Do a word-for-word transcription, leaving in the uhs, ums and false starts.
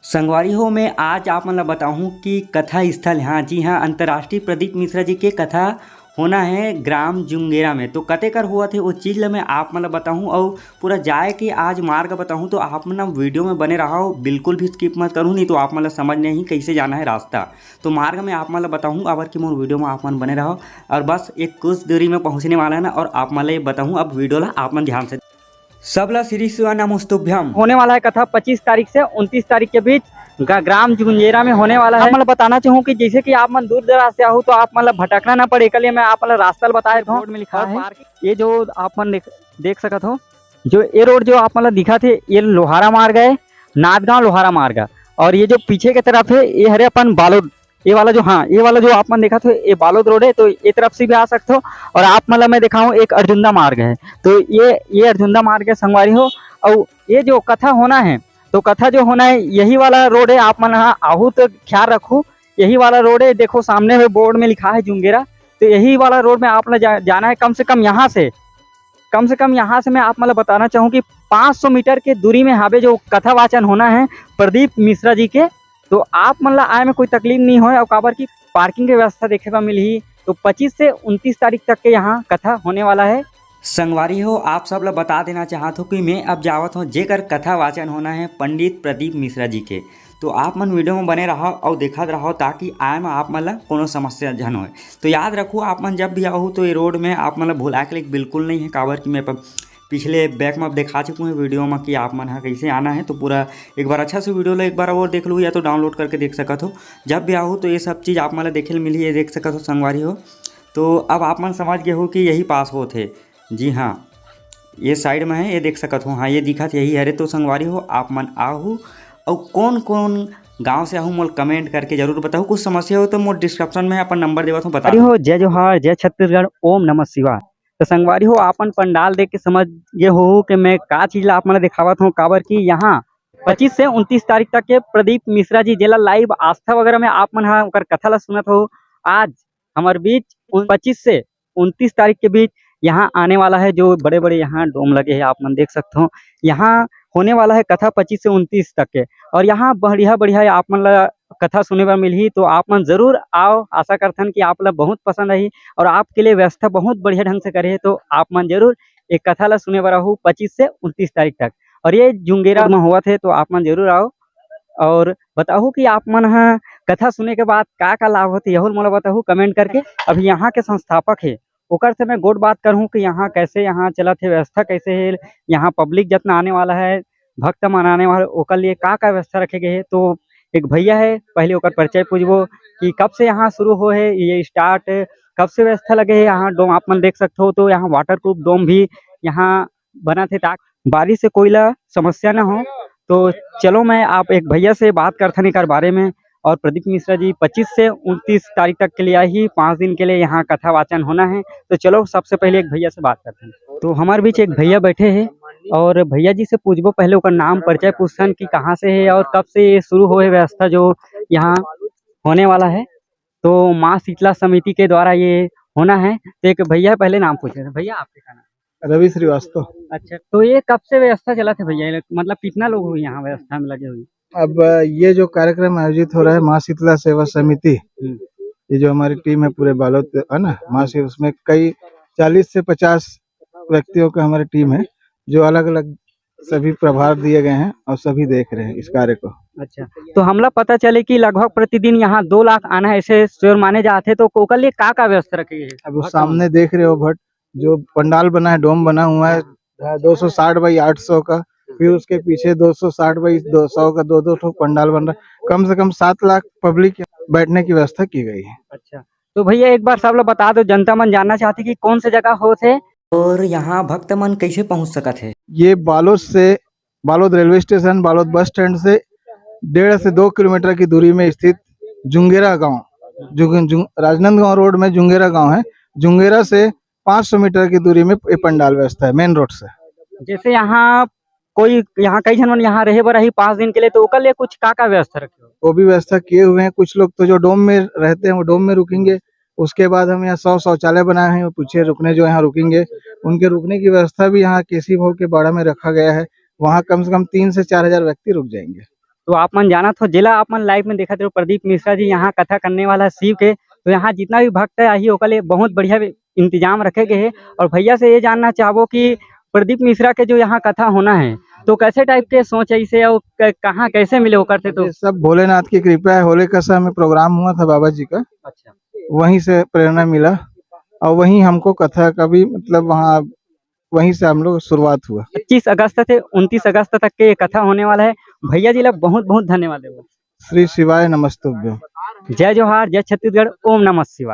संगवारी हो, मैं आज आप मन ल बताहूँ कि कथा स्थल, हाँ जी हाँ, अंतर्राष्ट्रीय प्रदीप मिश्रा जी के कथा होना है ग्राम जुंगेरा में। तो कते कर होवत हे, वो चीज ल मैं आप मन ल बताहूँ, अउ पूरा जाए के आज मार्ग बताहूँ। तो आप मन वीडियो में बने रहव, बिल्कुल भी स्किप मत करहू, नहीं तो आप मन ल समझ नहीं कइसे जाना है रास्ता। तो मार्ग में आप मन ल बताहूँ, काबर कि मोर वीडियो में आप मन बने रहव। और बस एक कुछ दूरी में पहुँचने वाला है ना, और आप मन ल ये बताहूँ, अब वीडियो ला आप मन ध्यान से। सबला श्री शिवा नमस्तुभ्यम। होने वाला है कथा पच्चीस तारीख से उनतीस तारीख के बीच ग-, ग्राम जुंजेरा में होने वाला है। आप मन ल बताना चाहूँ कि जैसे कि आप मन दूर दराज से आहू, तो आप मन ल भटकना ना पड़े, एकर लिए मैं आप मन ल रास्ता ल बताए देथों। बोर्ड में लिखा और है, parking, ये जो आप मन देख, देख सकत हो, जो ये रोड जो आप मन ल दिखत हे, ये लोहारा मार्ग है, नांदगांव लोहारा मार्ग है। और ये जो पीछे के तरफ है, ये हरे अपन बालोद, ये वाला जो, हाँ, ये वाला जो आप मन देखत हो, ये बालोद रोड है, तो ये तरफ से भी आ सकते हो। और आप मन ल मैं दिखाऊं, एक अर्जुंदा मार्ग है, तो ये, ये अर्जुंदा मार्ग है संगवारी हो। और ये जो कथा होना है, तो कथा जो होना है, यही वाला रोड है, आप मन ह आहू तो ख्याल रखू, यही वाला रोड है। देखो, सामने में बोर्ड में लिखा है जुंगेरा, तो यही वाला रोड में आप ल जा, जाना है। कम से कम यहाँ से, कम से कम यहाँ से मैं आप मन ल बताना चाहूँ कि पाँच सौ मीटर के दूरी में हावे जो कथा वाचन होना है प्रदीप मिश्रा जी के। तो आप मन ल आए में कोई तकलीफ नहीं होय, और काबर की पार्किंग के व्यवस्था देखे बर मिलही। तो पच्चीस से उनतीस तारीख तक के यहाँ कथा होने वाला है। संगवारी हो, आप सब ल बता देना चाहत हूँ कि मैं अब जावत हूँ, जेकर कथा वाचन होना है पंडित प्रदीप मिश्रा जी के। तो आप मन वीडियो में बने रहव और देखत रहव, ताकि आए में आप मन ल कोनो समस्या झन होय। तो याद रखू, आप मन जब भी आहू, तो ये रोड में आप मन ल भुलाए के लिए बिल्कुल नहीं है, काबर कि मैं प-, पिछले बैक में अब दिखा चुकूँ हूँ वीडियो में कि आप मन ह कैसे आना है। तो पूरा एक बार अच्छा से वीडियो ला एक बार और देख लू, या तो डाउनलोड करके देख सकत हो। जब भी आहू, तो ये सब चीज़ आप मन ल देखे ल मिलही, ये देख सकत हो संगवारी हो। तो अब आप मन समझ गए हो कि यही पास होत हे। जी हाँ, ये साइड में है, ये देख सकत हो। हाँ, ये दिखत यही हरे। तो संगवारी हो, आप मन आहू और कौन कौन गांव से आहू, मोल कमेंट करके जरूर बताओ। कुछ समस्या हो तो मोर डिस्क्रिप्शन में अपन नंबर देवत हूँ, बता अरे दो। हो, जय जोहार, जय छत्तीसगढ़, ओम नमः शिवाय। तो संगवारी हो, आपन पंडाल देख के समझ गे हो कि मैं का चीज ला आप मन ल दिखावत हूँ, काबर कि यहाँ पच्चीस से उनतीस तारीख तक के प्रदीप मिश्रा जी, जेला लाइव आस्था वगैरह में आप मन ह ओकर कथा ला सुनत हो, आज हमर बीच उन-, पच्चीस से उनतीस तारीख के बीच यहाँ आने वाला है, जो बड़े-बड़े यहाँ डोम लगे हैं, आप मन देख सकते हो। यहाँ होने वाला है कथा पच्चीस से उनतीस तक के, और यहाँ बढ़िया-बढ़िया आप मन ला कथा सुने बर मिलही, तो आप मन जरूर आओ। आशा करथन कि आप ला बहुत पसंद आही, और आपके लिए व्यवस्था बहुत बढ़िया ढंग से करे हे, तो आप मन जरूर एक कथा ला सुने बर आहू पच्चीस से उनतीस तारीख तक। और ये जुंगेरा में होवत हे, तो आप मन जरूर आओ। और बताहू कि आप मन ह कथा सुने के बाद का-का लाभ होथे, यहू ल मोला बताहू कमेंट करके। अभी यहाँ के संस्थापक हे, ओकर से मैं गोठ बात करहूँ कि यहाँ कैसे यहाँ चलत हे, व्यवस्था कैसे हे, यहाँ पब्लिक जतना आने वाला है, भक्त मन आने वाला, ओकर लिए का-का व्यवस्था रखे गए हे। तो एक भैया हे, पहले ओकर परिचय पूछबो कि कब से यहाँ शुरू हो हे, ये स्टार्ट कब से व्यवस्था लगे हे। यहाँ डोम आप मन देख सकते हो, तो यहाँ वाटरप्रूफ डोम भी यहाँ बनत हे, ताकि बारिश से कोई ला समस्या ना हो। तो चलो, मैं आप एक भैया से बात करथन एकर बारे में। और प्रदीप मिश्रा जी पच्चीस से उनतीस तारीख तक के लिए ही, पाँच दिन के लिए यहाँ कथा वाचन होना है। तो चलो, सबसे पहले एक भैया से बात करथन। तो हमारे बीच एक भैया बैठे हैं, और भैया जी से पूछबो, पहले ओकर नाम परिचय पूछथन कि कहाँ से है और कब से ये शुरू होए व्यवस्था जो यहाँ होने वाला है। तो माँ शीतला समिति के द्वारा ये होना है। तो एक भैया, पहले नाम पूछ लेते हैं। भैया, आपके का नाम? रवि श्रीवास्तव। अच्छा, तो ये कब से व्यवस्था चलत हे भैया? ये मतलब कितना लोग हो यहाँ व्यवस्था में लगे हुए? अब ये जो कार्यक्रम आयोजित हो रहा है माँ शीतला सेवा समिति, हम्म। ये जो हमारी टीम है पूरे बालोद, है ना, माँ शीतला, उसमें कई चालीस से पचास व्यक्तियों का हमारी टीम है, जो अलग-अलग सभी प्रभार दिए गए हैं और सभी देख रहे हैं इस कार्य को। अच्छा, तो हमला पता चले कि लगभग प्रतिदिन यहाँ दो लाख आना है, ऐसे श्योर माने जाते, तो ओकर लिए का-का व्यवस्था रखे गए हे? अब वो भक्त सामने देख रहे हो भट्ट, जो पंडाल बना है, डोम बना हुआ है, हाँ, दो सौ साठ बाई आठ सौ का, फिर उसके पीछे दो सौ साठ बाई दो सौ का, दो दो ठो पंडाल बन रहा है। कम से कम सात लाख पब्लिक बैठने की व्यवस्था की गई है। अच्छा, तो भैया, एक बार सब लोग बता दो, जनता मन जानना चाहती कि कौन से जगह होत हे और यहाँ भक्त मन कैसे पहुँच सकत हे? ये बालोद से, Balod railway station, Balod bus stand से डेढ़ से दो किलोमीटर की दूरी में स्थित जुंगेरा गांव, जुंग-, जुंग-, राजनांदगांव रोड में जुंगेरा गांव है। जुंगेरा से पाँच सौ मीटर की दूरी में ये पंडाल व्यवस्था है मेन रोड से। जैसे यहाँ कोई, यहाँ कई झन मन यहाँ रहे बर आही पाँच दिन के लिए, तो ओकर लिए कुछ का-का व्यवस्था रखे हो? वो भी व्यवस्था किए हुए हैं। कुछ लोग तो जो डोम में रहते हैं, वो डोम में रुकेंगे। उसके बाद हम यहाँ सौ शौचालय बनाए हैं, वो पीछे रुकने जो यहाँ रुकेंगे, उनके रुकने की व्यवस्था भी यहाँ केसी भाऊ के बाड़ा में रखा गया है। वहाँ कम से कम तीन से चार हज़ार व्यक्ति रुक जाएंगे। तो आप मन जानत हो, जेला आप मन live में देखत हो, प्रदीप मिश्रा जी यहाँ कथा करने वाला शिव के, तो यहाँ जितना भी भक्त है आही, ओकर लिए बहुत बढ़िया इंतजाम रखे गए है। और भैया से ये जानना चाहबो कि प्रदीप मिश्रा के जो यहाँ कथा होना है, तो कैसे type के सोच है इसे, और क-, कहाँ कैसे मिले ओकर से? तो ये सब भोलेनाथ की कृपा है। होले कसा में program हुआ था बाबा जी का, अच्छा। वहीं से प्रेरणा मिला और वहीं हमको कथा का भी, मतलब, वहाँ, वहीं से हम लोग शुरुआत हुआ। पच्चीस अगस्त से उनतीस अगस्त तक के ये कथा होने वाला है। भैया जी ला बहुत बहुत धन्यवाद देबो। श्री शिवाय नमस्तुभ्यं। जय जोहार, जय छत्तीसगढ़, ओम नमः शिवाय।